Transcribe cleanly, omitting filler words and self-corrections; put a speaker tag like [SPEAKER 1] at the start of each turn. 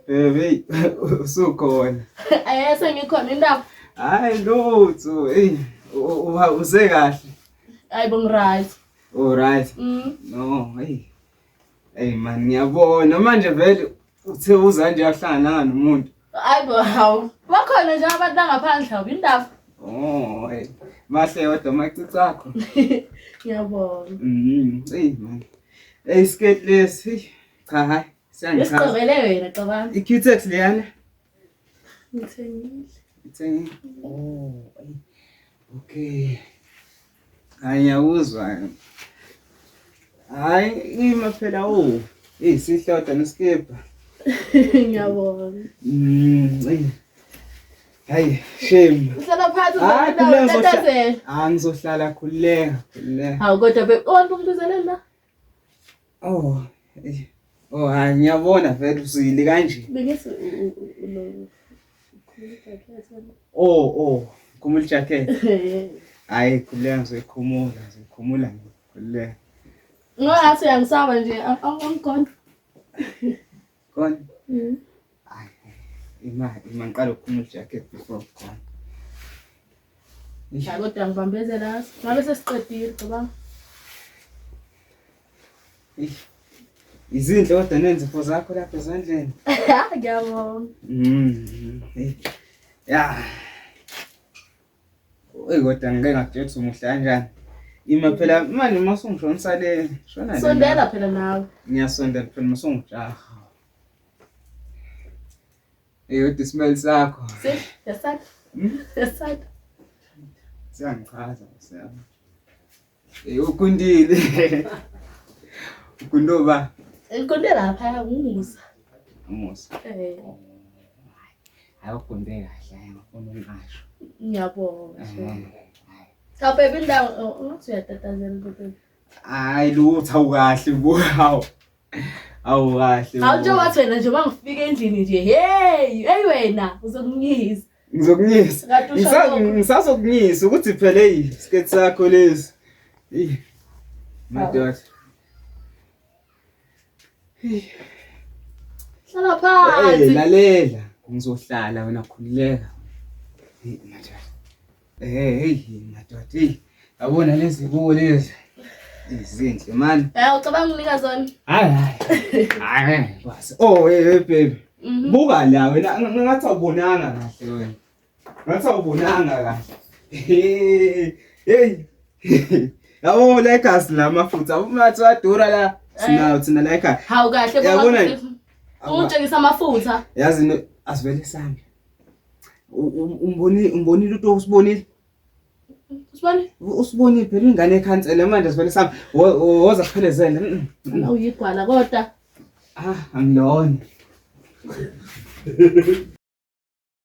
[SPEAKER 1] Baby, usukhona.
[SPEAKER 2] Eh sengikhona indaba.
[SPEAKER 1] Hayi lutho, hey, use kahle.
[SPEAKER 2] Hayi bo ngiright.
[SPEAKER 1] Oh right. No, hey. Hey man, ngiyabona manje vele uthe uza nje ahlangana nomuntu.
[SPEAKER 2] Hayi bo hawu. Bakhona nje abantu angaphandle hawu indaba.
[SPEAKER 1] Oh, hey. Mahle kodwa amacici akho.
[SPEAKER 2] Ngiyabonga.
[SPEAKER 1] Hey man. Hey skirt lesi. Cha hayi. Siyangichaza.
[SPEAKER 2] Isigqokele wena cabanga.
[SPEAKER 1] I-Cutex leyana.
[SPEAKER 2] Ngithengile.
[SPEAKER 1] Ngithengile. Oh, hey. Okay. Hayi ngiyakuzwa. Hayi ima phela oh. Hey sihle kodwa nesikibha.
[SPEAKER 2] Ngiyabonga.
[SPEAKER 1] Hey. Hayi shame.
[SPEAKER 2] Uhlala phansi
[SPEAKER 1] Hayi
[SPEAKER 2] uzohlala
[SPEAKER 1] khululeka
[SPEAKER 2] utatazela.
[SPEAKER 1] Ah ngizohlala khululeka khululeka.
[SPEAKER 2] Hawu kodwa be wonke umuntu uzeleni la.
[SPEAKER 1] Oh. eh, Oh hayi ngiyabona vele uzwile kanje.
[SPEAKER 2] Bengithi ulo
[SPEAKER 1] Oh oh, khumula ijacket. Hayi khululeka ngizoyikhumula, ngizoyikhumula nje. Khululeka.
[SPEAKER 2] Ngathi uyangisaba nje angikona.
[SPEAKER 1] Khona. Hayi. Ima ima ngiqala ukukhumula ijacket before khona.
[SPEAKER 2] Hayi kodwa ngibambezela ngabe sesiqedile cabanga.
[SPEAKER 1] Izinhle kodwa nenzipho zakho lapha ezandleni.
[SPEAKER 2] Ngiyabonga.
[SPEAKER 1] Hey. Ya. Oy kodwa ngike ngakutshela ukuthi umuhle kanjani. Ima phela manje uma usungishonisa le, shona le.
[SPEAKER 2] Sondela phela nawe.
[SPEAKER 1] Ngiyasondela phela uma usungijaha. Hey kodwa isimeli sakho.
[SPEAKER 2] Si, yasada. Yasada.
[SPEAKER 1] Siyangichaza siyami. Hey ukundile. Ukundoba
[SPEAKER 2] Ngiqonde lapha ngumusa.
[SPEAKER 1] umusa.
[SPEAKER 2] Eh,
[SPEAKER 1] Hayi ugunde kahle, hayi ngifuna ukungasho.
[SPEAKER 2] Ngiyabonga.
[SPEAKER 1] Hayi.
[SPEAKER 2] Cha baby indawo ungathi uyatatazela baby.
[SPEAKER 1] Hayi lutho awukahle bo hawu. Awukahle.
[SPEAKER 2] Hawu nje wathi wena nje mangifika endlini nje hey hey wena uzokunyisa.
[SPEAKER 1] Ngizokunyisa.
[SPEAKER 2] Kade usho lokho.
[SPEAKER 1] Ngisazokunyisa ukuthi phela hey isiketi sakho lesi. Hey. Madoda. Hey.
[SPEAKER 2] Hlala
[SPEAKER 1] Hey
[SPEAKER 2] phansi.
[SPEAKER 1] lalela. Ngizohlala wena khululeka. Hey madoda. Hey hey madoda. Hey. Yabona lezi buko lezi. Izinhle man.
[SPEAKER 2] Eh ucabanga unginika zona?
[SPEAKER 1] Hayi hayi. Hayi basi. Oh hey hey baby. Buka la wena ngathi awubonanga kahle wena. Ngathi awubonanga kahle. Hey. Yabo Lakers la mafutha. Umathi wadura la. Sinawo thina Lakers.
[SPEAKER 2] Hawu kahle
[SPEAKER 1] Yabona-
[SPEAKER 2] Ungitshengisa amafutha.
[SPEAKER 1] Yazi no asivele sami. Umbonile umbonile uTo usibonile?
[SPEAKER 2] Usibone?
[SPEAKER 1] Usibonile phela ingane ekhansela manje sivele sami. Woza kuphelezele.
[SPEAKER 2] Awuyigwala kodwa.
[SPEAKER 1] Ah, angilona.